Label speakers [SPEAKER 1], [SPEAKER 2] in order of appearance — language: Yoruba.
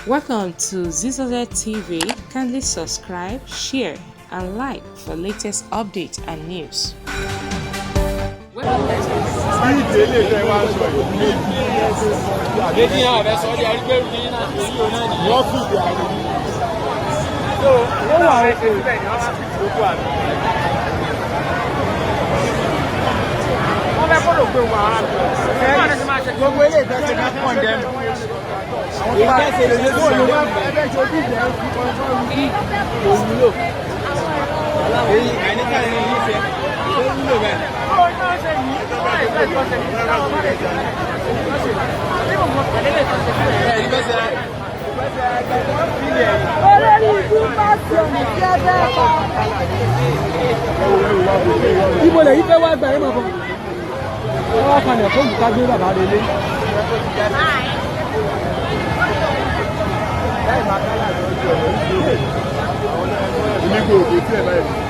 [SPEAKER 1] Welcome to Zizoze TV. Kindly subscribe, share, and like for latest updates and news.
[SPEAKER 2] Bí ìdílé tẹ wá ń sọ yìí méjì.
[SPEAKER 3] Méjì náà fẹ́ sọ ọ́ di arígbẹ́rù ní náà èyí ò náà nìyẹn.
[SPEAKER 2] Wọ́n fìdí àrùn.
[SPEAKER 3] Ó wà ó síbẹ̀ ni wọ́n bá fi gbogbo àmì. Wọ́n fẹ́ kó lò pé wà á.
[SPEAKER 2] Gbogbo ilé ìtẹ́sẹ̀ náà pọ̀ dẹ́nu. Àwọn tó bá ṣe lè ṣe ló wá ẹgbẹ́ ṣe ojú ìjẹ́
[SPEAKER 3] Kò wúlò. Èyí àìníkà ni yìí fẹ́. Ó wúlò bẹ́ẹ̀. Ó ní wọ́n ṣe yìí, wọ́n àìsàn ìtọ́sẹ̀ yìí, táwọn bá lè ṣe é.
[SPEAKER 4] Olórí ikú bá sí ọ̀nà tí ẹ fẹ́ pa.
[SPEAKER 5] Ibo lè yí fẹ́ wá gbà yín mọ̀ bọ̀. Wọ́n wá kalẹ̀ fóònù ká gbé bàbá rẹ̀ lé.
[SPEAKER 2] Onígbò òkè tí ẹ̀ báyìí.